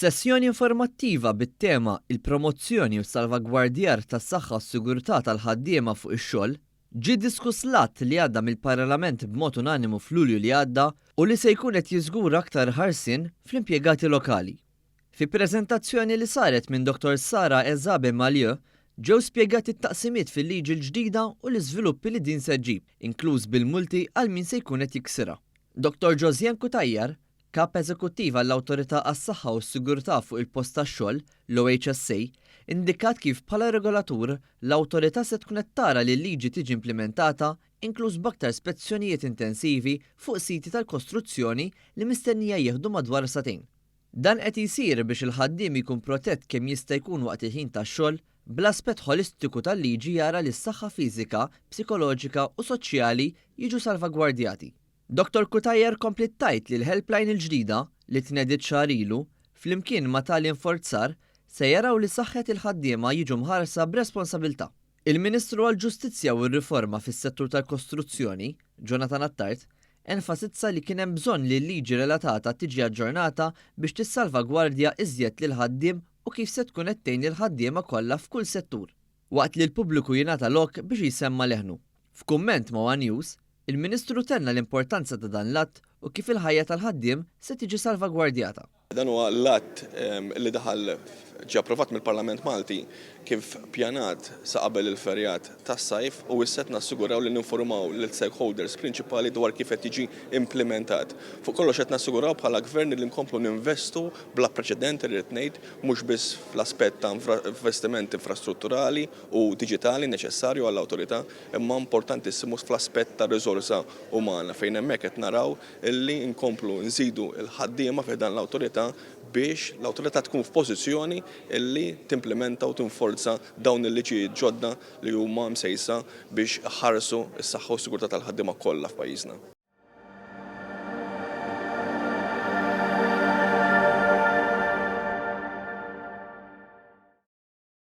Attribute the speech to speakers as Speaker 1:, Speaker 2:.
Speaker 1: F'sessjoni informattiva bit-tema 'Il-promozzjoni u s-salvagwardjar tas-saħħa u s-sigurtà tal-ħaddiema fuq ix-xogħol', ġie diskuss l-att li għadda mill-Paralament b'mod unanimu f'Lulju li għadda u li se jkun qed jiżgura aktar ħarsien fl-impjegati lokali. Fi preżentazzjoni li saret minn Dottor Sara Ezabe Malieu, ġew spjegati t-taqsimiet fil-liġi l-ġdida u l-iżviluppi li din se ġġib, inkluż bil-multi għal min se jkun qed jiksirha. Dottor Josianne Cutajar, Kap Eżekuttiv għall-Awtorità għas-Saħħa u s-Sigurtà fuq il-Post tax-Xogħol, l-OHSA, indikat kif bħala regolatur, l-Awtorità se tkun qed tara li l-liġi tiġi implimentata inkluż b'aktar spezzjonijiet intensivi fuq siti tal-kostruzzjoni li mistennija jieħdu madwar sagħtejn. Dan qed jsir biex il-ħaddiem jkun protett kemm jista' jkun waqt il-ħin tax-xogħol, bl-aspett ħolistiku tal-liġi jara li s-saħħa fiżika, psikoloġika u soċjali jiġu salvagwardjati. Dottor Cutajar kompliet tgħid li l-helpline il-ġdida, li tnediet xahar ilu, flimkien ma' tali inforzar, se jaraw li saħħet il-ħaddiema jiġu mħarsa b'responsabilità. Il-Ministru għall-Ġustizzja u r-Riforma fis-Settur tal-Kostruzzjoni, Jonathan Attard, enfasizza li kien hemm bżonn li l-liġi relatata tiġi aġġornata biex tissalvagwardja iżjed lill-ħaddiem u kif se tkun qed tgħin lill-ħaddiema kollha f'kull settur, waqt li l-pubbliku jingħata lok biex jsemma' leħnu. F'kumment ma' one News, il-Ministru tenna l-importanza ta' dan l-att u kif il-ħajja tal-ħaddiem se tiġi salvagwardjata.
Speaker 2: Dan huwa l-att li daħal ġie approvat mill-Parlament Malti kif pjanat sa qabel il-ferjat tas-sajf u issa qed nassiguraw li ninformaw lill-stakeholders prinċipali dwar kif qed jiġi implimentat. Fuq kollox qed nassiguraw bħala Gvern li nkomplu ninvestu bla preċedent irrid ngħid mhux biss fl-aspett ta' investiment infrastrutturali u diġitali neċessarju għall-Awtorità imma importantissimu fl-aspett tar-riżorsa umana fejn hemmhekk qed naraw illi nkomplu nżidu l-ħaddiema fi ħdan l-Awtorità biex l-Awtorità tkun f'pożizzjoni illi timplimenta u tinforza dawn il-liġijiet ġodda li huma msejsa biex iħarsu s-saħħa u s-sigurtà tal-ħaddiema kollha f'pajjiżna.